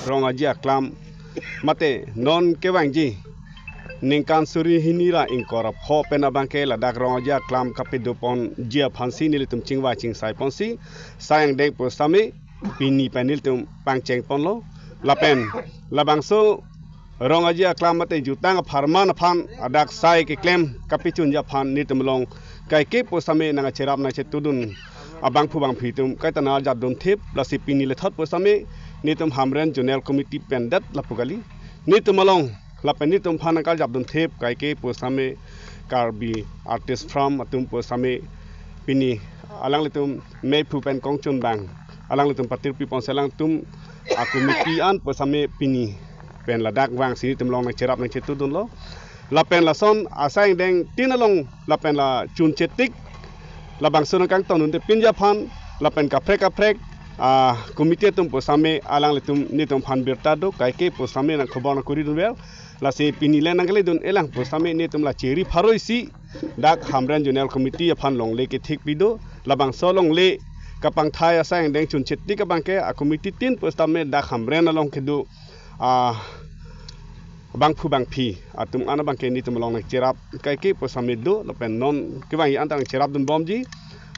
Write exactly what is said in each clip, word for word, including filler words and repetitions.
Rong Aje Aklam mate non kevangji ningkan suri hini ra ingkoi ra pho pen abangke ladak Rong Aje Aklam kapedoponji aphansi nelitum chingvai chingsai ponsi sai angdeng pusitame pini pen nelitum pangcheng ponlo. Lapen labangso Rong Aje Aklam mate jutang apharman aphan adak sai keklem kapachunji aphan nelitum along kaike pusitame nangkacherap nangchetudun abangphu bangphi atum kaita nangkarjapdun thip, lasi pini lethot pusitame nelitum Hamren Zonal Committee pen det lapu kali. Nelitum along lapen nelitum aphan nangkarjapdun thip kaike pusitame Karbi Artist Forum atum pusitame pini alanglitum mephu pen kongchun bang alanglitum patirpi ponsi alangtum a-committee an pusitame pini pen ladak vangsi nelitum along nangcherap nangchetudunlo. Lapen lason asai angdeng tin along lapen la chunche tik labangso nangkangtondunde pinji aphan lapen kaprek kaprek a-committee atum pusitame alanglitum nelitum aphan birta do, kaike pusitame nangkhobor nangkuridunver. Lasi pini le nangkaledun-elang pusitame nelitum la chiri pharoisi dak Hamren Zonal Committee aphan longle kethekpi do. Labangso longle kapangthai asai angdeng chunche tik abangke a-committee tin pusitame dak Hamren along kedo a bangphu bangphi atum an abangke nelitum along nangcherap kaike pusitame do, lapen non kevangji anta nangcherapdunbomji.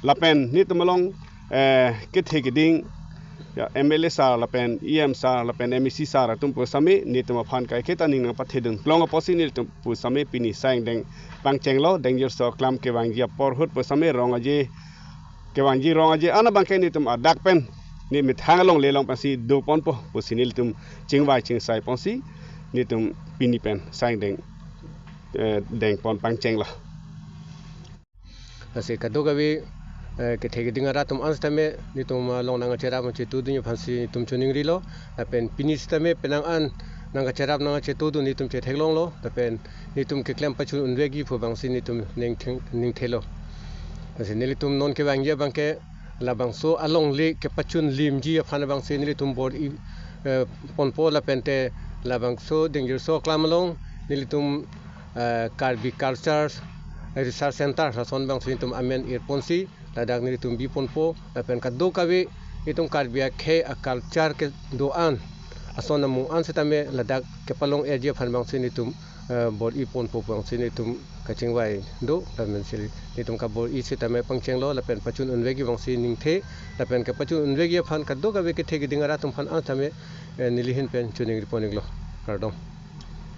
Lapen nelitum along eh kethe keding ya M L A sir lapen E M sir lapen M A C sir atum pusitame nelitum aphan kaike ta ning nangpathedun klong apotsi nelitum pusitame pini sai angdeng pangchenglo. Dengjerso aklam kevangji apor ahut pusitame Rong Aje kevangji Rong Aje an abangke nelitum adak pen ne methang alongle along pensi doponpo pusi nelitum chingvai chingsai ponsi nelitum pini pen sai angdeng eh, dengpon pangchenglo. Lasi kadokave eh, kethe keding arat atum an sitame nelitum along nangkacherap nangchetudunji aphansi nelitum choningrilo. Lapen pini sitame penang an nangkacherap nangchetudun nelitum chetheklonglo. Lapen nelitum keklem pachun unvekji pu abangsi nelitum ningtheng ningthelo. Lasi nelitum non kevangji abangke labangso alongle kepachunlimji aphan abangsi nelitum bor-i eh, ponpo lapente labangso Dengjerso Aklam along nelitum eh, Karbi Culture Research Center lason abangsi nelitum amen irponsi ladak nelitum biponpo lapen kadokave nelitum Karbi akhei a-culture kedo-an ason amung an sitame ladak kepalong-eji aphan abangsi nelitum eh, bor-i ponpo abangsi nelitum kachingvai do, lapen si nelitum kabor-i sitame pangchenglo, lapen pachun unvekji abangsi ningthe, lapen kepachun unvekji aphan kadokave kethe keding arat atum aphan an sitame eh, neli ahin pen choningri pon-iklo. Kardom.